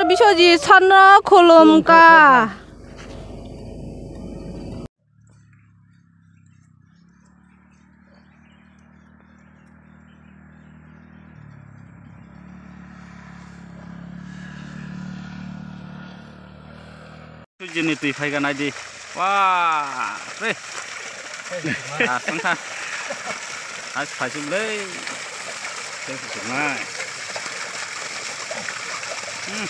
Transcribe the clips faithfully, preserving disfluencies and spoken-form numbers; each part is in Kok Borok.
Biswajit sarno khulumkha. Sujini twi phaikha naidi. Wah, re. Ah, songkha. Hai, phaisuk le. Tei phaisuk nai. Hmm.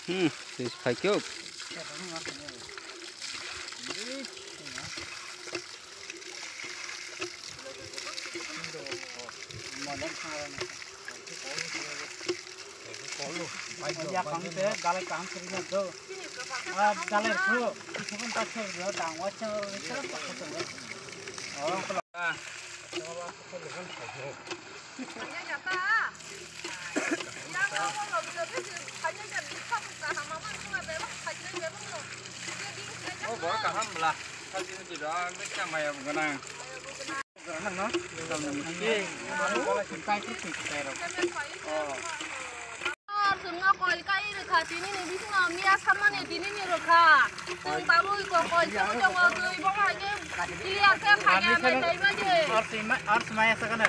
Hmm, sis phaikyo. O bor kaham bla, salchini jora ang khe maya bo gana. Ar chwngno kol kai rwkha, tinini bisingo miya samani tinini rwkha. Chwng tabuk kol chwng tongo, twi bo hai khe clear khe phaiya nai taiba je. Ar sima, ar sima ya sakana.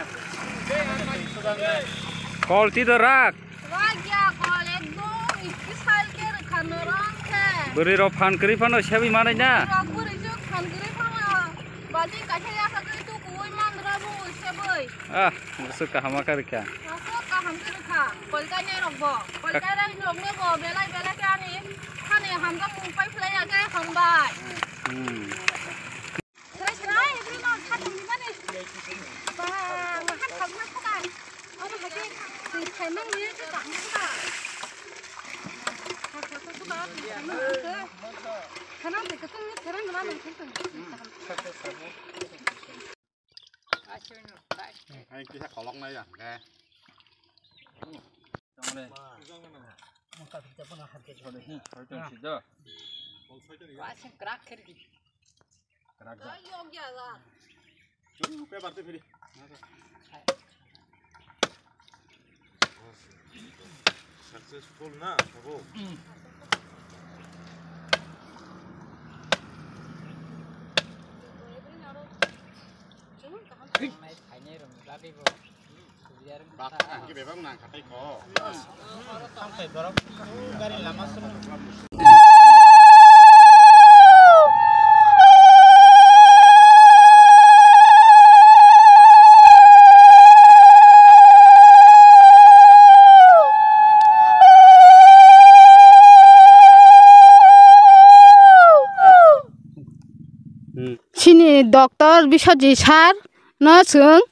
Kol twi do rak. Wagya kol ekdom ikki sal ke rwkha norong khe. Bwrwi rok phan kwrwi phano sebwi manai na. Rok bwrwi chuk phan kwrwi phano. Balting kaisa yasa kwrwi tu kuwi mandra bu sebwi. Ah, musu kaham kha rwkha. Musu kaham kha rwkha. Kol kainai rok bo. Kol kainai rok ne bo belai belai khe ani thani hamjak mung pai phlai ya khe hambai. Hmm. Serai serai, ibri no satung di mani. Ba, ngahan khagna khoda. Abo hake, twi khaimang ni se kaham khoda. Khagna khoda, twi khaimang ni se. Khana de kachung ni khana ngana nang thang thang. Ai kisa kolok na ya, eh. Tongre. Maka kita pun harke. Sore hi, sore hi, sore. Wah, sing kerak kiri. Kerak dah. Ayo, ya lah. Tuh, kayak partai pilih. Successful na, sabo. Bak, ang ki bebak nang katai ko. Sampai borok gari lama sung. Chini doctor Biswajit sir no chwng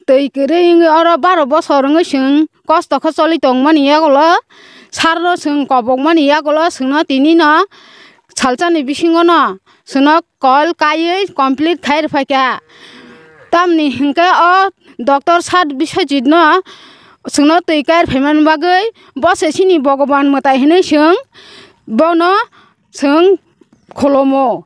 twi kwrwi wngwi oro baro bosor wngwi chwng kosto khe choli tongmani yagulo, sir no chwng kobokmani yagulo chwngno tini no salsa ni bisingo no chwngno call kaiwi complete khai rwphaikha. Tamni hinkhe o doctor sir Biswajit no chwngno twi kai rwphaimani bagwi bo se chini Bhogoban mwtai hinwi chwng bono chwng khulumo.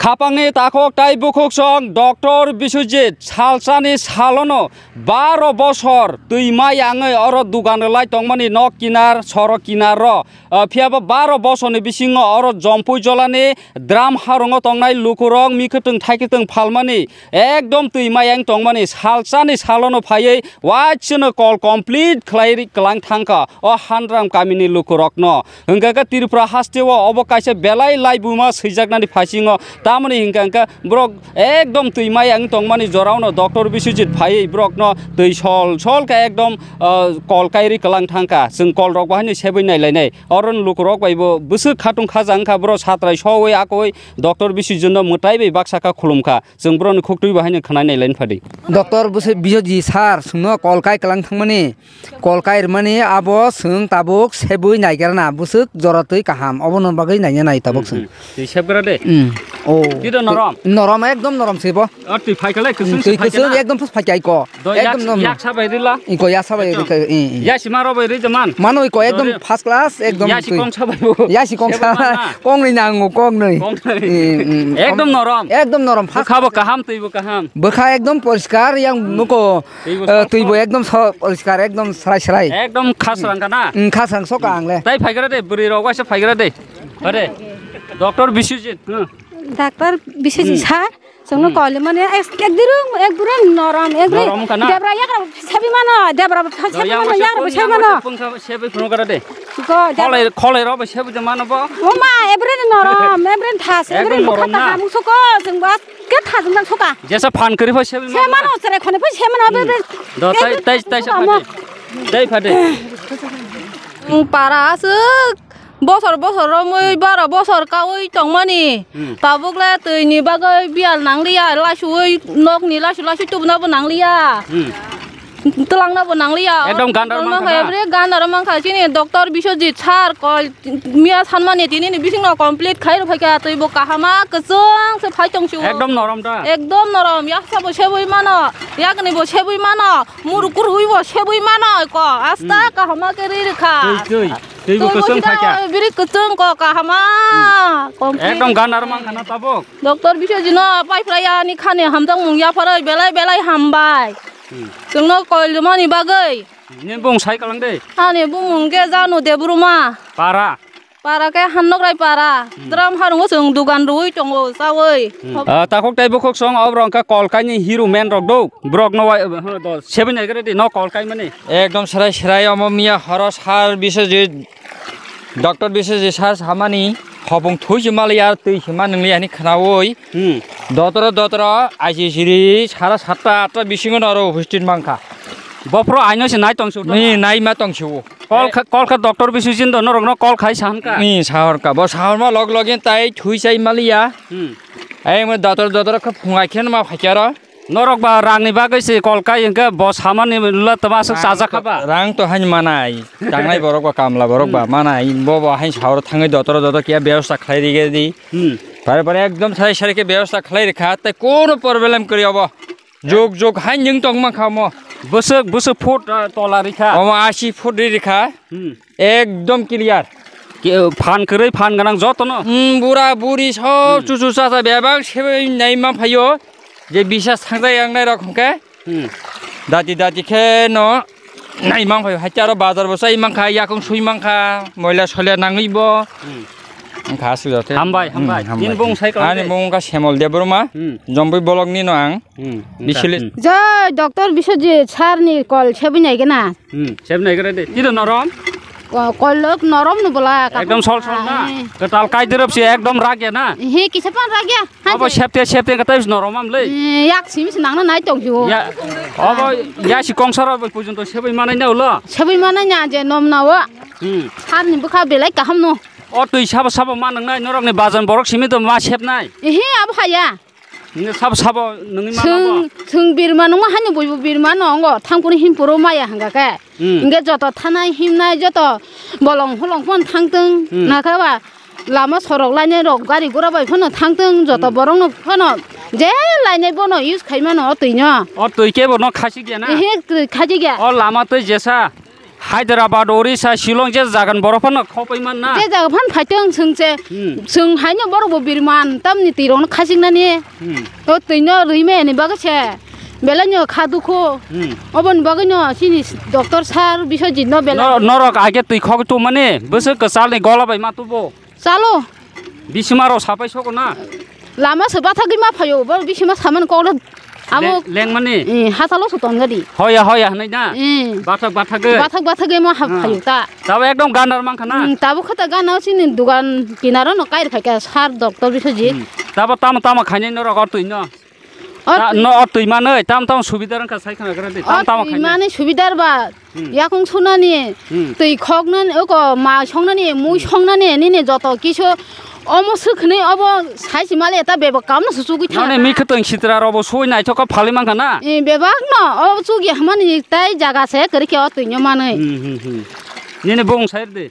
Khapangni takhuk tai bukhuksong doctor Biswajit salsani salono baro bosor twi mai yangwi oro dugan rwlai tongmani nok kinar, sorok kinaro. Ah, phiyaba baro bosorni bisingo oro Jompui jolani dram harungo tongnai lukurok mikhwtwng thaikitwng phalmani ekdom twi mai yang tongmani salsani salono phaiwi waisano call complete khlai ri-, kwlang thangkha o Handram kamini lukurokno. Hwnkhe khe Tripura hasteo obo kaisa belai laibuma swijaknani phasingo. Tamoni hinkha hinkha borok ekdom twi maya wng tongmani jorao no doctor Biswajit phaiwi borok no twi sol sol khe ekdom, ah, kol kairwi kwlang thangkha. Chwng kol rok bo haino sebwi nailainai. Oro ni lukurok bai bo bwswk khatung khaja wngkha, borok satrai sowi akowi doctor Biswajit no mwtai bai baksa kha khulumkha. Chwng borok ni khuktwi bo haino khwnai nailaini phadi. Doctor Biswajit sir chwngno kol kai kwlang thangmani. Kol kairmani abo chwng tabuk sebwi naigerna bwswk jora twi kaham obono bagwi naina nai tabuk chwng. Hmm, hmm. Twi sebgra de. Hmm. Oh. Twi do norom? Norom, ekdom norom se bo. O twi phai kale, hmm, kwchwng se twi phai kwchwng kena. Ekdom phus phai kai ko. Do yak, ekdom norom. Yak sabai rila. Iko ya sabai rika. Ekdom. I, i. Ya sima robai ri jaman. Mano iko ekdom do re. First class, ekdom ya si twi. Kong sabai bo. Ya si kong seba sa. Mana? Kong ni nango, kong ni. Kong ni. I, i, ekdom norom. Ekdom norom, first. Bwkha bo kaham, twi bo kaham. Bwkha ekdom poriskar yang muko. Twi bo eh, sop, twi bo sop. Ekdom so-, poriskar, ekdom srai srai. Ekdom khasrang kana? Hmm, khasrang soka ang le. Tai phaigra de, bwrwi rok waisa phaigra de. Are, doctor Biswajit, hmm. Doctor Biswajit hmm. Sir, chwngno hmm. Koli mane ek, ek dirung, ek burung norom, ek burung norom kana? Debra yagra sabi mano, debra sabi mano, yagra sabi mano. Pungsa sebi phunuk gara de. Go, debra. Kholai, kholai rok sebi mano bo. Oma, ebren norom, ebren thas, ebren norom bukha na. Musuko, chwng bas. Ke thajwk nang soka. Jesa phan kwrwi phai sebi se mano. Mano, chwrai khonwi phai se mano, hmm. Be, be. Do, tai, tai, tai, sa phade. Tai phade. Para aswk bosor, bosor romwi, baro bosor kawi tongmani. Hmm. Tabuk le twi ni bagwi biyal nangliya, laisuwi nokni laisu, laisu tubuna bo nangliya. Hmm. Twlangna bo nangliya. Ekdom gandar mankha na? Bre gandar mankha chini doctor Biswajit sir kol miya sanmani tini ni bisingno complete khai rw phaikha, twi bo kahama kwchwng se phai tong sio. Ekdom norom da? Ekdom norom, yaksa bo sebwi mano, yakni bo sebwi mano, murukur hui bo sebwi mano ko, asta hmm. Kahama ke ri rikha. Twi, twi, twi bo kwchwng phaikha. Biri kwchwng ko kahama. Hmm. Complete. Ekdom gandar mankha na tabuk? Doctor Biswajit no pai phlai ani khani hamjak mung yapharwi belai belai hambai. Hmm. Chwngno koilmani bagwi. Nini bung sai kalang de. Ani bumung khe Janu Debbarma. Para. Para khe Hannokrai para. Hmm. Dram harungo chwng dugan rwi tongo chawi. Hmm. Ah, takhuk tei bukhuk song obrok khe kol kaini hero man rok do. Borok no wai, eh, do, seven nai gre di no kol kai mani. Ekdom srai srai omo miya horo sir Biswajit. Doctor Biswajit sir samani hopung thui se maliya, twi se ma nungli ani khnaui. Hmm. Dotoro, dotoro, aisi siri sara satta atta bisingo noro uphisthit mankha. Bophro aino se nai tongsu. Ni nai ma tongsu. Kol kha, kol kha doctor Biswajit do norok no kol khai sahanka. Ni sahorka. Bo sahorma log login tai thui sai maliya. Hmm. Ai mo dotoro, dotoro kha phungai khen ma phaikaro. Norok ba rangni bagwi se kol kai hwnkhe bo samani la twma aswk chajak kha ba? Rang to hain manai, tangnai borok ba kamla borok ba hmm. Manai, bo bo hain saoro thangwi dotoro dotoro kiya bebosta khlai rige di. Hmm. Pare pare ekdom sari sari khe bebosta khlai rikha, tei kono problem kwrwi obo. Jog jog hain jeng tong mankha omo. Bwswk, bwswk foot, ah, tola rikha. Omo asi foot ri rikha. Hmm. Ekdom clear. Ke, phan kwrwi, phan gwnang jotono. Hmm, bura buri sob hmm. Chuchu chacha bebak sebai nai ma phaio. Je bisas thangjak yang nai rok hwnkhe. Hmm. Dati dati khe no nai mang phaio. Haikhe aro bazar bo chai mankha, yakung sui mankha, moila soila nangwi bo. Hmm. Wngkha aswk jate. Hambai, hmm, hambai. Hambai. Nini bung sai kha ani de? Bung wngkha Semol Debbarma. Hmm. Jomboi bolok ni no ang. Hmm, bisili. Hmm. Jai doctor Biswajit sir ni kol sebwi nai gana. Hmm, sebwi nai gana de. Tida norom? Ko-, kolok norom no bola. Ekdom sol sol na. Ah, eh. Kwtal kai dirop se ekdom ragya na. He, kisa pan ragya. Abo septe septe ka tais norom am le. Eh, yak simi se nangna nai tong ju. Ya. Abo ya si kongsara bai pujunto sebwi manai na ulo. Sebwi manai na je nom na o. Hmm. Sir ni bwkha belai kaham no. O twi sabo sabo ma nang nai norok ni bajan borok simi to ma sepnai. Ehe, abo haya. Nini sabo sabo nungni ma nangbo? Chwng, chwng birma nungma haino boibo birma no ongo, thangphuru himpuru maya hwnga khe. Hmm. Hingke joto thanai himnai joto bolong holong phano thangtwng, hmm. Nakha ba lama sorok lainai rok gari gura bai phano thangtwng, joto hmm. Borok no phano je lainai bono use khai mano o twi no. O twi kebo no khasik ya na? Ehe, twi khasik ya. O lama twi jesa. Hyderabad, Orissa, Shillong je jagan borok phano khopoi man na. Je jaga phan phaitong chwng se. Hmm. Chwng haino borok bo birman tamni twi rok no khasik nani. Hmm. O twi no rwi maya ni bagwi se. Belai no kha dukhu. Hmm. Oboni bagwi no chini doctor sir Biswajit no belai. Nor-, norok age twi khogwi tongmani bwswk kwchal ni gola bai ma tubo. Chalo. Bisima rok sapai soko na. Lama se bathagwi ma phaio, bo bisima saman kok le abo le-, lengmani? Eh, hatalo se tongga di. Hoya, hoya hwnwi na? Eh. Bathak, bathagwi? Bathak, bathagwi ma ha-, hmm. Phaio ta. Tabo ekdom ganar mankha na? Hmm, tabo khata gana chini dugan kinaro no kair phaikha sir doctor Biswajit. Hmm. Tabo tamo tamo khainai norok o twi no? O Ta-, twi- no o twi manwi tamo tamo subidar wngkha sai khna gra di. Tamo O tamo twi khainai. Mani subidar ba Hmm. yakung sunani, Hmm. twi khoknani, oko ma songnani, mui Hmm. songnani, nini joto kisu omo swkhnwi obo sai si mali eta bebak kamno su chugwi tha. Noni mikha tong sitra robo sui naithok kha phali mankha na? Eh, bebak no, o chugya hamani tai jaga se kwrwi khe o twi no manwi. Hmm, hmm, hmm. Nini bung sai di.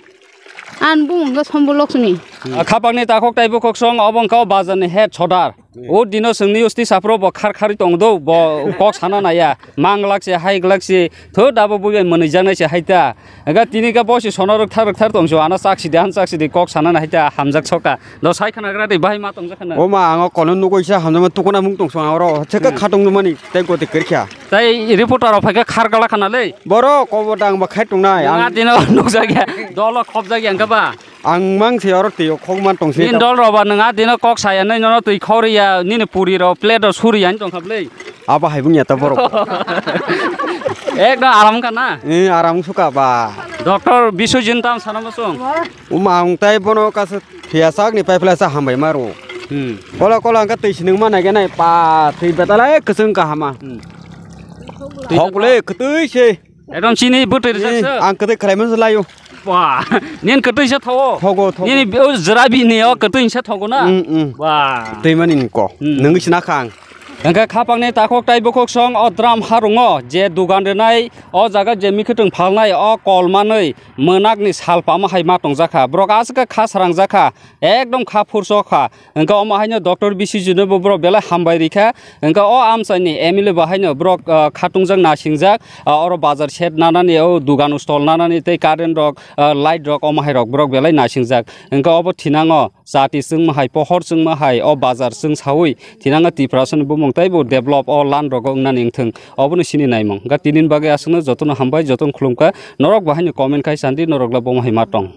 An bung hwnkhe Sombo Loksmi. Ah, khapangni takhok tai bukhuk song obo wngkha o bazarni head sodar. O dino chwngni usti saphuru bo khar kharwi tongo do, bo kok sana naya. Mang glak se, hai glak se, tho dabo buibai mwnwi jaknai se hai ta. Ega tini khe bo se sono rwkthar rwkthar tong se, ano chak sidi, ano chak sidi, kok sana nai hai ta, hamjak soka. Do sai khna gra de, bahai ma tongjak khna. O ma, ang o kono nugwi sa hamjakma tukuna mung tong song oro, chekha Hmm. khatong nukmani, tei goti kwrwikha. Tai reporter rok phaikhe khar gala khana le. Borok kobo dang ba khai tongnai. Ang Ang dino nukjak ya, dolo khobjak ya, wngkha ba? Ang mang se oro twi o khok man tong se Nini ta. Dol roba nwng a dino kok saya nai nono twi khori ya, nini puri ro, plate ro suri ya, ani tong kha bwle. Abo hai bung ya ta borok. Ekdom aram kha na? Eh, aram suka ba. Doctor Biswajit tam sana mo song. Uma ang tai bono kasa thia sak ni pai pla sa hambai maro. Hmm. Kola kola ang ka twi sinung ma nai ga nai pa twi betalai kwchwng kahama. Hmm. Hok le kwtwi se. Ekdom chini bwtwi rijak Eh, se. Ang kwtwi khlai man layo. Ba, nin kwtwi se thago. Thogo, thogo. Nini be-, o jwra bini o kwtwi se thago na? Mm, mm. Ba. Twi mani ni ko. Mm. Nungwi sina khang. Hwnkhe khapangni takhok tai bukhuk song o dram harungo je dugan rwnai o jaga je mikhutung phalnai o kol manwi mwnakni sal pama hai ma tongjakha. Borok aswk kha kha srangjakha. Ekdom kha phurso kha. Hwnkhe omo haino Doctor Biswajit no bo borok belai hambai rikha. Hwnkhe o amchaini M L A bo haino borok, ah, khatungjak nasingjak. Ah, oro bazar shed nanani, o dugan stall nanani tei current rok, ah, light rok omo hai rok borok belai nasingjak. Hwnkhe obo thinango chati chwngma hai, pohor chwngma hai, o bazar chwng saui thinango Tiprasani bumung teibo develop o land rogo wngnani wngthwng. Obono sini naimung. Hwnkhe tinini bagwi aswkno jotono hambai, jotono khulumkha. Norok bo haino comment khai sandi, norok le bomo hai ma tong.